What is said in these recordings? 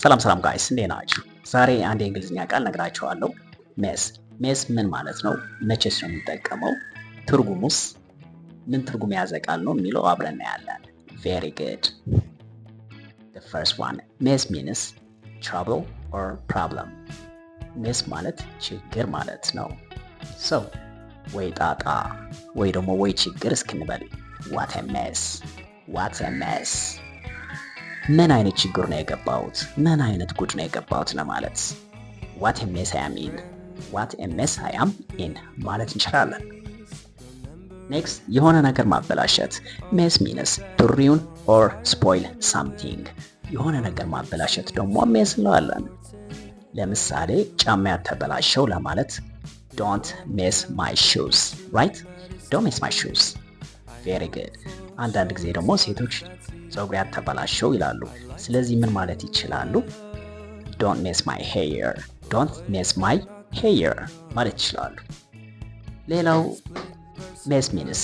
ሰላም ሰላም guys፣ እንዴት ናችሁ? ዛሬ አንድ የእንግሊዝኛ ቃል ነግራችኋለሁ። Mess። Mess ምን ማለት ነው? መቼስ ነው የምንጠቀመው? ትርጉሙስ ምን ትርጉም የያዘ ቃል ነው የሚለው አብረን እናያለን። Very good። The first one, mess means trouble or problem። Mess ማለት ችግር ማለት ነው። So ወይ ጣጣ ወይ ደግሞ ወይ ችግር እስክንበል what a mess፣ what a mess። ምን አይነት ችግር ነው የገባሁት፣ ምን አይነት ጉድ ነው የገባሁት ለማለት what a mess I am in፣ what a mess I am in ማለት እንችላለን። Next፣ የሆነ ነገር ማበላሸት። Mess means to ruin or spoil something። የሆነ ነገር ማበላሸት ደግሞ mess እንለዋለን። ለምሳሌ ጫማዬ አታበላሸው ለማለት don't mess my shoes, right? Don't mess my shoes። Very good። አንዳንድ ጊዜ ደግሞ ሴቶች ፀጉሬ አታበላሸው ይላሉ። ስለዚህ ምን ማለት ይችላሉ? Don't mess my hair፣ don't mess my hair ማለት ይችላሉ። ሌላው mess means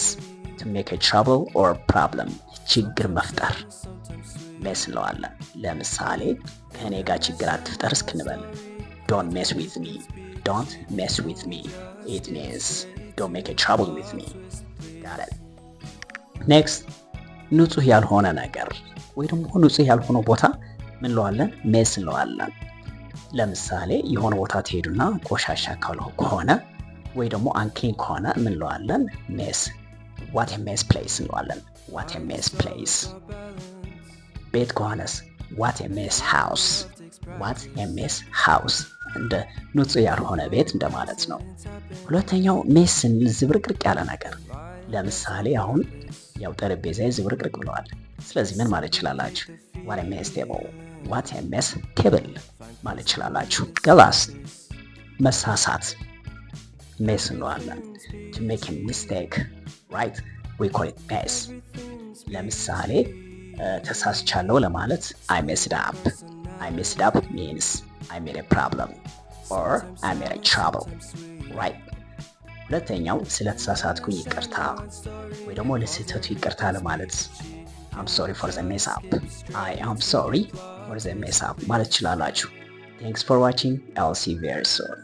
to make a trouble or problem፣ ችግር መፍጠር mess እንለዋለን። ለምሳሌ ከእኔ ጋር ችግር አትፍጠር እስክንበል don't mess with me፣ don't mess with me። It means don't make a trouble with me። Got it? Next፣ ንጹህ ያልሆነ ነገር ወይ ደግሞ ንጹህ ያልሆነ ቦታ ምን እንለዋለን? Mess እንለዋለን። ለምሳሌ የሆነ ቦታ ትሄዱና ቆሻሻ ከሆነ ወይ ደግሞ unclean ከሆነ ምን እንለዋለን? Mess። What a mess place እንለዋለን። What a mess place። ቤት ከሆነስ what a mess house፣ what a mess house፣ እንደ ንጹህ ያልሆነ ቤት እንደማለት ነው። ሁለተኛው mess ስንል ዝብርቅርቅ ያለ ነገር። ለምሳሌ አሁን ያው ጠረጴዛ ዝብርቅርቅ ብለዋል። ስለዚህ ምን ማለት ይችላላችሁ? What a mess table፣ what a mess table ማለት ይችላላችሁ። ከዛስ መሳሳት mess እንለዋለን። To make a mistake, right? We call it mess። ለምሳሌ ተሳስቻለሁ ለማለት I messed up። I messed up means I made a problem or I made a trouble, right? ሁለተኛው ስለተሳሳትኩኝ ይቅርታ ወይ ደግሞ ለስህተቱ ይቅርታ ለማለት I'm sorry for the mess up፣ I am sorry for the mess up ማለት ትችላላችሁ። Thanks for watching. I'll see you very soon.